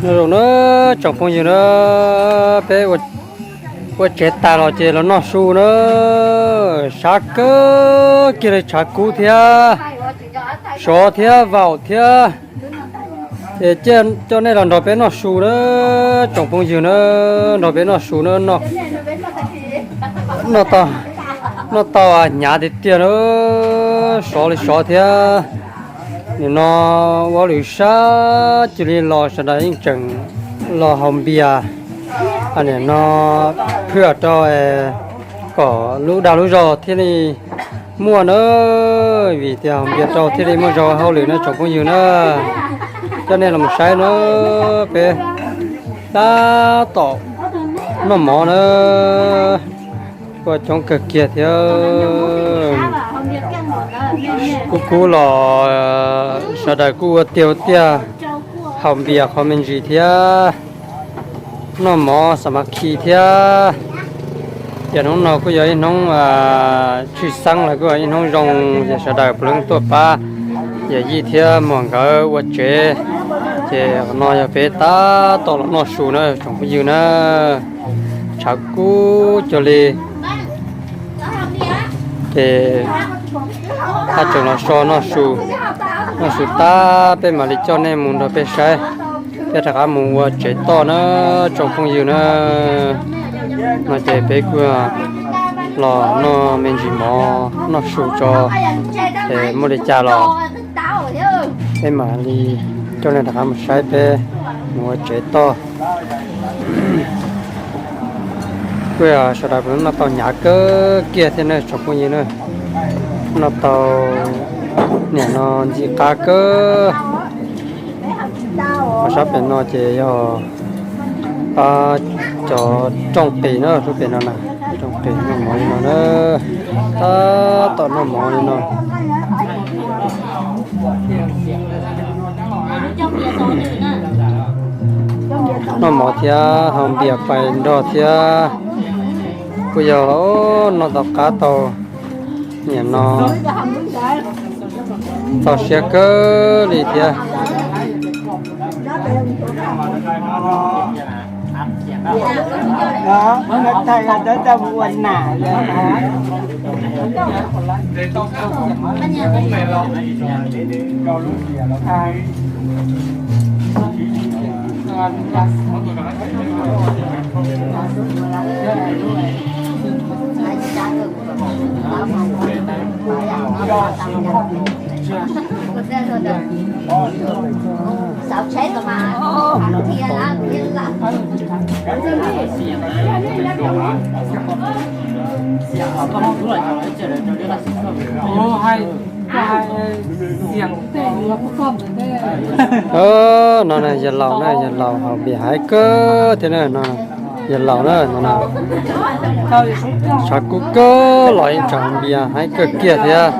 Nyob zoo na tsoom phooj ywg na, peb ua tsev tas los ces los noj su na, sab kawg kiag li, tshav kub thiab, sov thiab vaum thiab. Ces coj nej los nrog peb noj su na, tsoom phooj ywg na, nrog peb noj su na, noj tau hnyav tiag tiag na, sov li sov thiab. Nim no ua lwm sab cia li los sawv daws yeej tseem los haus npias, nim no phwj rau kom lub dag lub zog thiaj li muaj na, vim tias haus npias rau thiaj li muaj zog hauj lwm na tsoom phooj ywg na. Coj nej los mus saib na, peb tab tom noj mov na, ua coob kawg kiag thiab. Kub kub los sawv daws kuj ua tiag ua tiag, haus npias qhov me ntsis thiab, noj mov xam mas khi thiab. Ces hnub no kuj yog ib hnub tshwj xeeb los kuj yog ib hnub zoo, ces sawv daws puav leej tuaj pab yawm yij thiab muam nkawd ua tsev. Ces qhov no yog peb tab tom los noj su na tsoom phooj ywg na, tshav kub cuag li. Ces haj tseem los so noj su, noj su tag peb mam li coj nej mus nrog peb saib, peb rov qab mus ua tsev toj na tsoom phooj ywg na. No ces peb kuj los noj me ntsis mov noj su tso, es muaj li cas los peb mam li coj nej rov qab mus saib peb mus ua tsev toj. Kuj yog sawv daws puav leej noj tau hnyav kawg kiag thiab na tsoom phooj ywg na. Noj tau nim no ntxim qab kawg. Ho sab pem no ces yog pab cov rooj qis na, lub pem no na, rooj qis noj mov li no na, tab tom noj mov li no. Noj mov thiab haus npias pais nrog thiab, kuj yog noj tau qab tau, nim no txaus siab kawg li thiab. No na yawg laus na, yawg laus haus npias haiv kawg thiab na, yawg laus na no na. Tshav kub kawg los yeej tseem haus npias haiv kawg kiag thiab.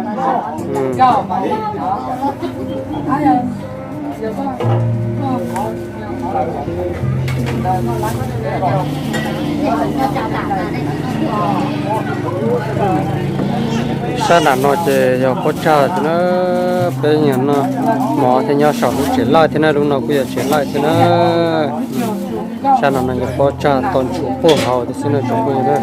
Sab nram no ces yog pob tsag thiab na, peb noj mov thiab nyob saum lub tsev lawj thiab na, lub no kuj yog tsev lawj thiab na. Sab nram no yog pob tsag tau ntshuv puag hauv thiab xwb na tsoom phooj ywg na.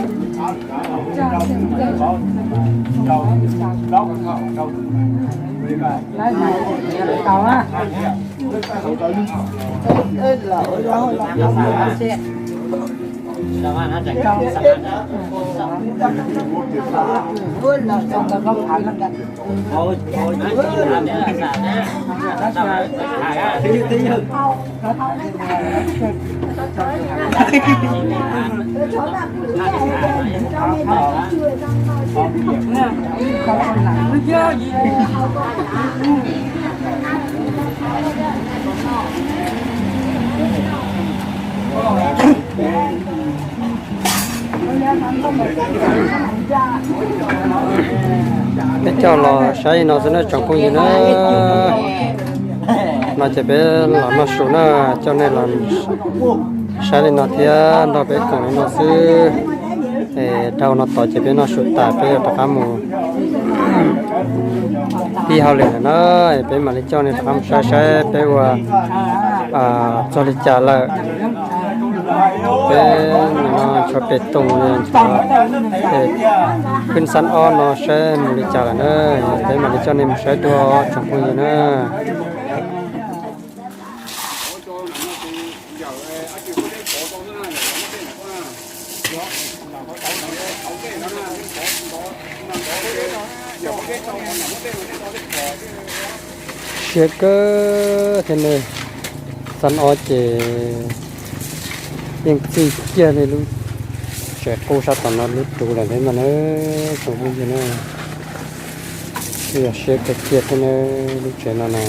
Peb coj los saib li no xwb na tsoom phooj ywg na. No ces peb los noj su na, coj nej los saib li no thiab nrog peb koom li no xwb. Dhau no tod ces peb noj su tas peb yuav rov qab mus pib hauj lwm lawm na, peb mam li coj nej rov qab mus saib saib peb ua Txog li cas lawm? Peb nim no tshuav pem toom li, tshuav pem khwb xab ob no saib mus li cas lawm na. Peb mam li coj nej mus saib dua tsoom phooj ywg na. Siab kawg thiab ne, xab ob ces yeej txij kiag li lub tsev qub sab tom no lub tus lawm thiab ntag na tsoom phooj ywg na. Twb yog siab kawg kiag thiab na lub tsev no na.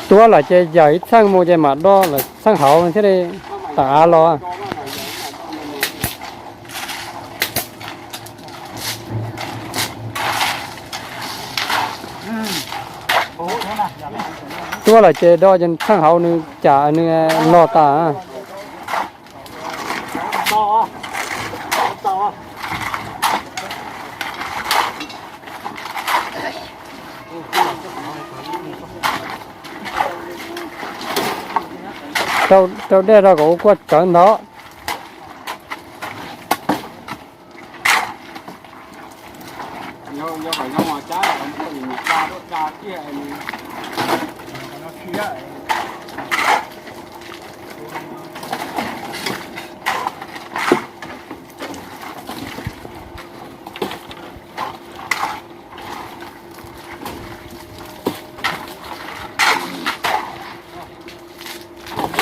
Tuab lawm ces yawm ib txheej mus ces mam do lawm txheej hauv thiaj li tawm av los. Tuab lawm ces do ces txheej hauv nws cam nws los tas. Rau dej rau kom ua kuaj tsawv ntawd.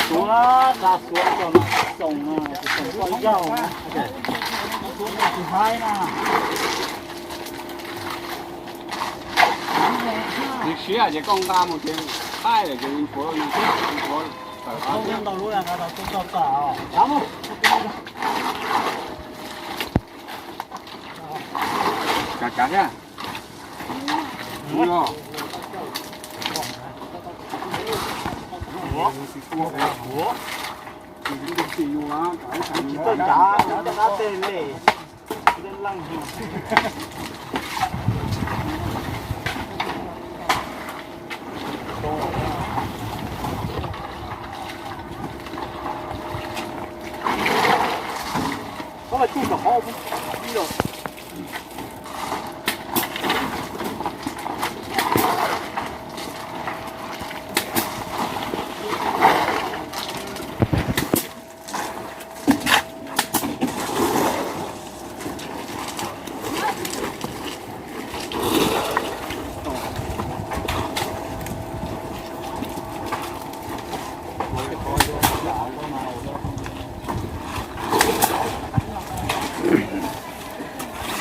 Suav, tsa Suav cov mam xoom, xoom koj yaug na, tsis haib na. Nws siab ces koj nqa mus ces thaij lawm ces nws nthuav, nws nthuav tawm. Ntau lub, tsav tsav thiab.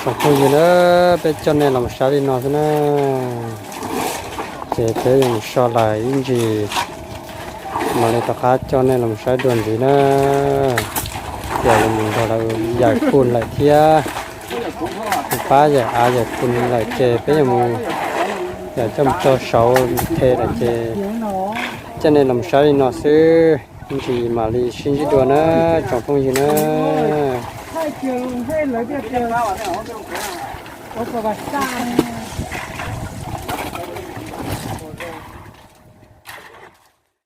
Tsoom phooj ywg na, peb coj nej los saib li no xwb na, ces peb yuav mus so lawm ib ntsis. Mam li rov qab coj nej los saib dua ntxiv na. Ces yuav mus nrog lawv yaim pus lawm thiab, pab yaim av yaim pus lawm ces peb yuav mus, yaim coj mus tso saud the lawm ces coj nej los saib li no xwb, ntsis mam li sib ntsib dua na tsoom phooj ywg na.